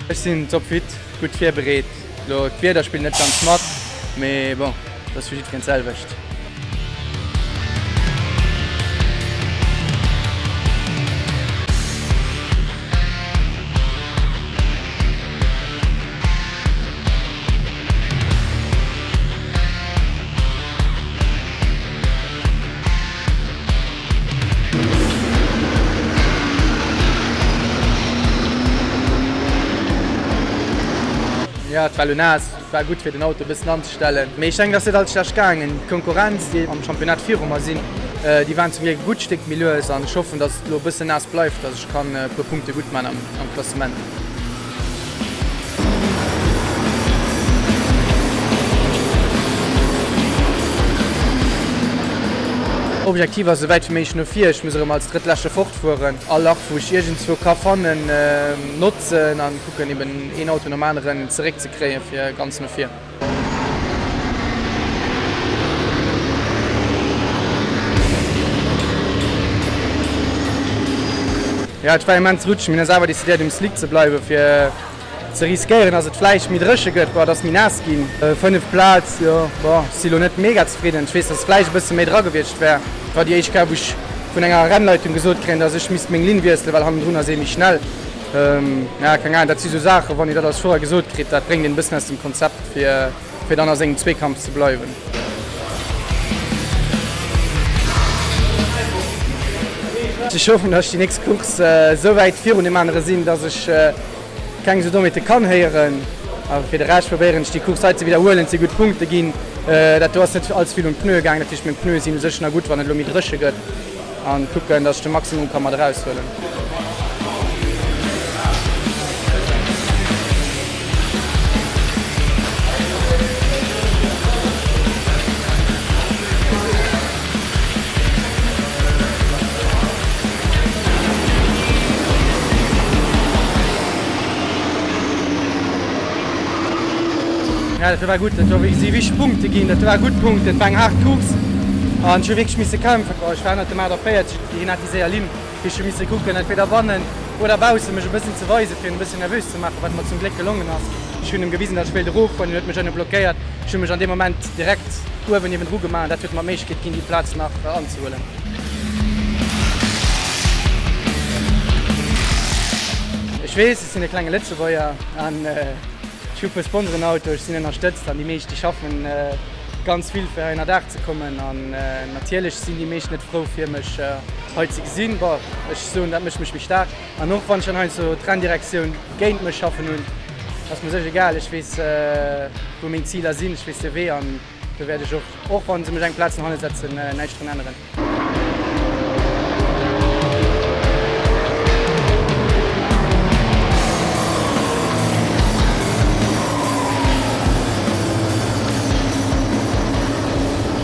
Ech sinn topfit, gutt virbereet. Lo d'Wieder spillt net ganz mat, mee bon, dat ass fir jiddwereen d'selwecht. Jo, et war elo naass, et war gutt fir den Auto e bëssen anzestellen, mee ech denken, et ass net all schlecht gaangen. D'Konkurrenz, déi am Championnat viru mer sinn, déi waren zum Gléck e gutt Stéck méi lues an ech hoffen, datt et elo e bëssen naass bleift, datt ech kann e puer Punkte gutt man am Klassement. Objektiv ass esou wäit wéi méiglech no vir. Ech muss erëm als Drëttleschte fortfueren. All Lach wou ech iergendzwou ka fannen notzen an kucken eben een Auto nom aneren zeréck ze kréien fir ganz no vir. Jo, et war immens rutscheg. Mir hunn eis awer decidéiert um Slick ze bleiwen, fir ze riskéieren, dass et vläicht méi dréche gëtt, bon, et ass méi naass ginn. 5 Plaz, jo, bon, ech si lo net mega zefridden. Ech weess, dass vläicht e bësse méi dra gewiescht wär. Et war déi éischt Kéier, wou ech vun enger Rennleitung gesot kréien, dass ech misst meng Linn wiesselen, well hannendrun ass ee méi schnell. Ja, keng Ahnung, dat si sou Saachen, wann een dat als Fuerer gesot kritt, dat bréngt een e bëssen aus dem Konzept, fir, fir dann a sengem Zweekampf ze bleiwen. Ech hoffen, datt ech déi nächst Course esou wäit virun deem anere sinn, datt ech keng esou Dommheete kann héieren. Awer fir de Rescht probéieren ech déi Course hei ze widderhuelen, et si gutt Punkte ginn. Dat do ass net allze vill un d'Pneue gaangen, dat heescht meng Pneue sinn u sech nach gutt, wann et elo méi dréche gëtt. An kucken dass ech de Maximum ka mat eraus huelen. Ja, dat war gutt, dat war si wichteg Punkte ginn, dat war gutt Punkten, et war eng haart Course an ech hu wierklech misse kämpfen. Ech war ënnert dem 48, hien hat déi séier Linn, ech hu misse kucken, entweder bannen oder baussen mech e bëssen ze weisen, fir en e bëssen nervös ze maachen, wat mer zum Gléck gelongen ass. Ech hunn em gewisen, datt ech wéilt eroffueren, hien huet mech ënne blockéiert, ech hu mech an deem Moment direkt uewen niewendru gemaach an dat huet mer d'Méiglechkeet ginn, déi Plaz nach anzehuelen. Ech weess, ech sinn e klenge Lëtzebuerger an ech hu e puer Sponsoren Auto, ech sinn ënnerstëtzt an déi meescht déi schaffen ganz vill fir hei ënnerdaach ze kommen an natierlech sinn déi meescht net frou fir mech hei ze gesinn. Bon, ech soen dat mécht mech méi staark an och wann ech dann heiansdo d'Renndirektioun géint mech schaffen hunn, ass mir sech egal, ech weess wou meng Ziler sinn, ech weess de Wee an do wäert ech och, och wann se mech eng Plaz no hanne setzen, näischt drun änneren.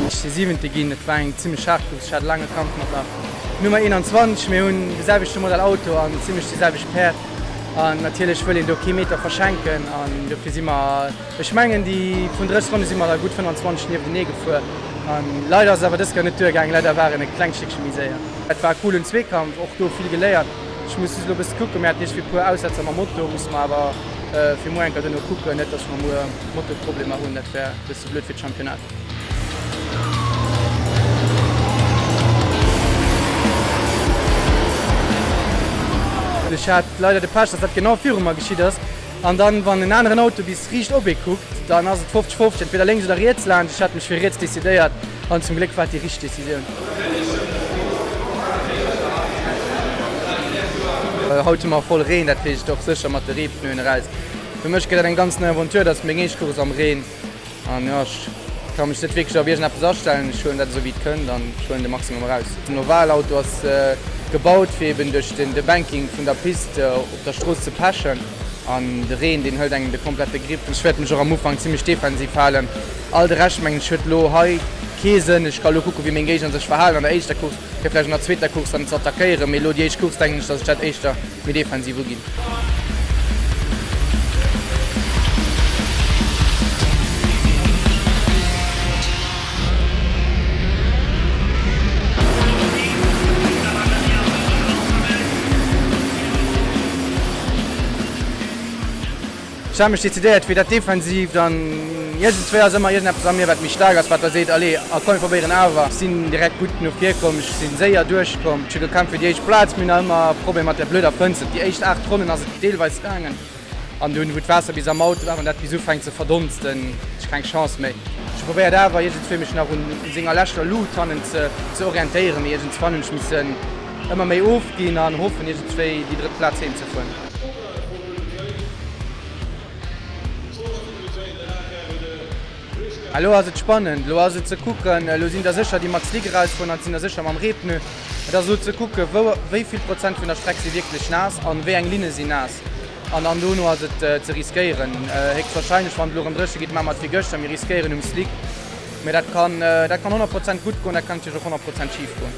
Ech si Siwente ginn. Et war eng zimmlech haart Course. Ech hat e laange Kampf mat der Nummer 21. Mir hunn de selwechte Modell Auto an zimmlech déi selwecht Päerd. An natierlech wëll een do kee Meter verschenken an dofir si mer Ech mengen déi vun 30 Ronne si mer der gutt 25 nieftenee gefuer an leider ass et awer dës Kéier net duergaangen. Leider war en e klengt Stéckche méi séier. Et war e coolen Zweekampf, och do vill geléiert. Ech muss just elo e bësse kucken, mir haten iergendwéi e puer Aussetzer mam Moto, musse mer awer fir muer eng Kéier duerno kucken, net dass mer muer Motoproblemer hunn, dat wär e bësse blöd fir d'Championnat. Ech hat leider de Pech, dass dat genau viru mer geschitt ass. An dann, wann en aneren Auto bis riicht op ee kuckt, dann ass et 50, 50, entweder lénks oder riets laanscht. Ech hat mech fir riets decidéiert an zum Gléck war et déi richteg Decisioun. Haut hu mer voll Reen, dat heescht och sécher mat de Reepneuen eraus. Fir mech gëtt dat eng ganz nei Aventure, dat ass meng éischt Course am Reen. An jo, ech ka mech net wierklech op iergendeppes astellen. Ech huelen dat esou wéi et kënnt an ech huelen de Maximum eraus. Den Ovalauto ass gebaut fir eben duerch de Banking vun der Pist op der Strooss ze pechen an de Reen deen hëlt engem de komplette Grip. Ech wäert mech och am Ufank zimmlech defensiv halen. All de Rescht mengen ech huet elo hei kee Sënn. Ech ka elo kucken wéi meng Géigner sech verhalen an der éischter Course, fir vläicht an der zweeter Course dann ze attackéieren. Mee elo déi éischt Course denken ech, datt ech dat éischter méi defensiv uginn. Ech hat mech decidéiert fir dat Defensiivt an iergendswéi ass ëmmer iergendeppes a mir, wat méi staark ass, wat da seet, allez, a komm mir probéieren awer. Ech sinn direkt gutt no vir komm, ech si séier duerchkomm. Ech hu gekämpft fir déi éischt Plaz, mir hunn nach ëmmer Problem mat där blöder Fënster. Déi éischt 8 Ronnen ass et deelweis gaangen an dunn, wou d'Waasser bis am Auto war an dat bis ufänkt ze verdonsten, hat ech keng Chance méi. Ech hu probéiert awer iergendswéi mech nach un senger leschter Luut hannen ze orientéieren, mee iergendswann hunn ech missen ëmmer méi ofginn an hoffen iergendswéi déi drëtt Plaz heem ze fueren. Elo ass et spannend, elo ass et ze kucken, elo sinn der sécher déi mat Slick erausfueren an et sinn der sécher mam Reepneu. Et ass elo ze kucken, wou, wéi vill Prozent vun der Streck si wierklech naass an wéi eng Linne sinn naass. An dann dono ass et ze riskéieren. Héchstwahrscheinlech, wann et elo erëm dréche geet, maache mer et wéi gëschter, mir riskéieren um Slick. Mä dat kann, dat kann 100 Prozent gutt goen, dat kann natierlech och 100 Prozent schif goen.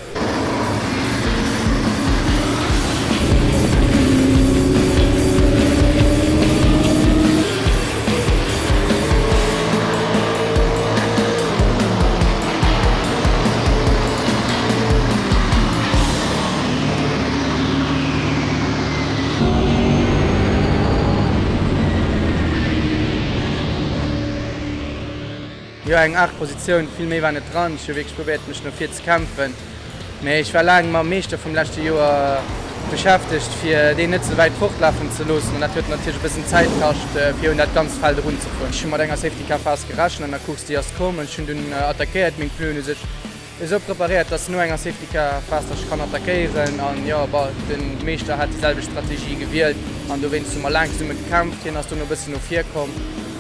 Jo, eng 8 Positioun, vill méi war net dran. Ech hu wierklech probéiert mech no vir ze kämpfen, mee ech war laang mam Meeschter vum leschte Joer beschäftegt fir deen net ze wäit fortlafen ze loossen an dat huet natierlech e bëssen Zäit kascht fir un dat ganzt Feld erun ze fueren. Ech hu mat enger Safety Car Phas gerechent an der Course, déi ass komm an ech hunn dunn attackéiert. Meng Pneuen hu sech Esou preparéiert, dass no enger Safety Car Phas dass ech kann attackéieren an jo bah den Meeschter hat déi selwecht Strategie gewielt an dowéinst hu mer laang zesumme gekämpft. Hien ass dono e bëssen no vir komm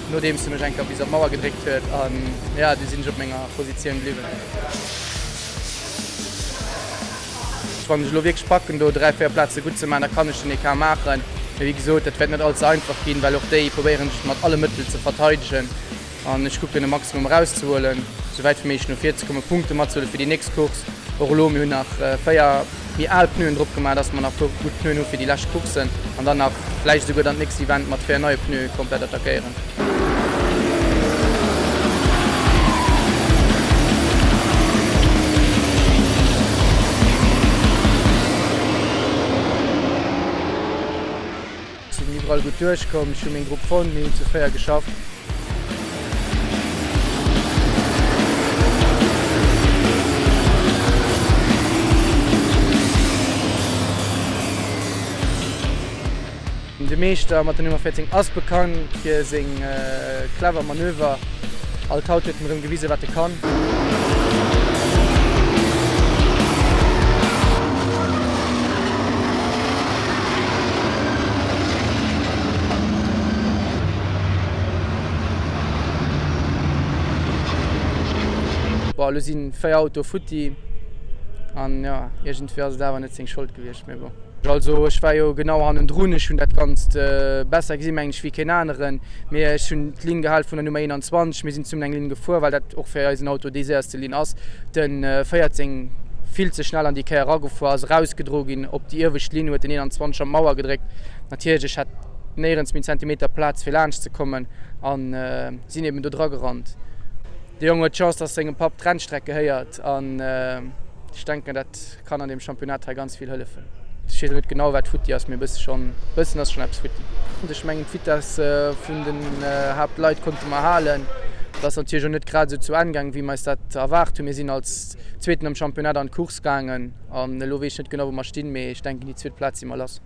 nodeems e mech eng Kéier bis op d'Mauer gedréckt huet an jo du sinn ech op menger Positioun bliwwen. Wann ech elo wierklech packen do 3, 4 Plaze gutt ze maachen, da kann ech den Ecart maachen, mee wéi gesot dat wäert net all ze einfach ginn, well och déi probéieren sech mat alle Mëttel ze verteidegen. An ech kucken e Maximum erauszehuelen, esou wäit wéi méiglech no vir ze kommen, Punkte matzehuelen fir déi nächst Course. Och elo, mir hunn nach 4 méi al Pneuen drop gemaach, dass mer nach e puer gutt Pneuen hu fir déi lescht Courssen an dann nach vläicht esouguer dann d'nächst Event mat 4 neie Pneue komplett attackéieren. Ech sinn iwwerall gutt duerchkomm, ech hu meng Grupp fonnt, mir hunn zu 4 geschafft. De Meeschter mat der Nummer 14 ass bekannt fir seng clever Manöver. Alt haut huet en erëm gewisen, wat e kann. Bon, elo si 4 Autoe futti an jo, iergendwéi ass et awer net seng Schold gewiescht, mee bon. Also ech war jo genau hannendrun, ech hunn dat Ganzt besser gesinn, mengen ech, wéi keen aneren. Mee ech hunn d'Linn gehal vun der Nummer 21. Mir sinn zesummen eng Linn gefuer, well dat och fir eisen Auto déi séierste Linn ass. De 14 vill ze schnell an déi Kéier eragefuer, ass erausgedro ginn op déi iewescht Linn, huet den 21 an d'Mauer gedréckt. Natierlech, ech hat néierens méi en Zentimeter Plaz fir laanscht ze kommen a sinn eben do dra gerannt. De Jong huet d'Chance, dass sengem Papp d'Rennstreck gehéiert an ech denken, dat Kann an deem Championnat hei ganz vill hëllefen. Ech weess elo net genau wat futti ass, mee e bësse schonn, bëssen ass schonn eppes futti. Ech mengen d'Vitesse vun den Haaptleit konnte mer halen. Et ass natierlech och net grad esou zu Enn gaangen, wéi mer eis dat erwaart hunn. Mir sinn als Zweeten am Championnat an d'Course gaangen an elo weess ech net genau wou mer stinn, mee ech denken déi zweet Plaz si mer lass.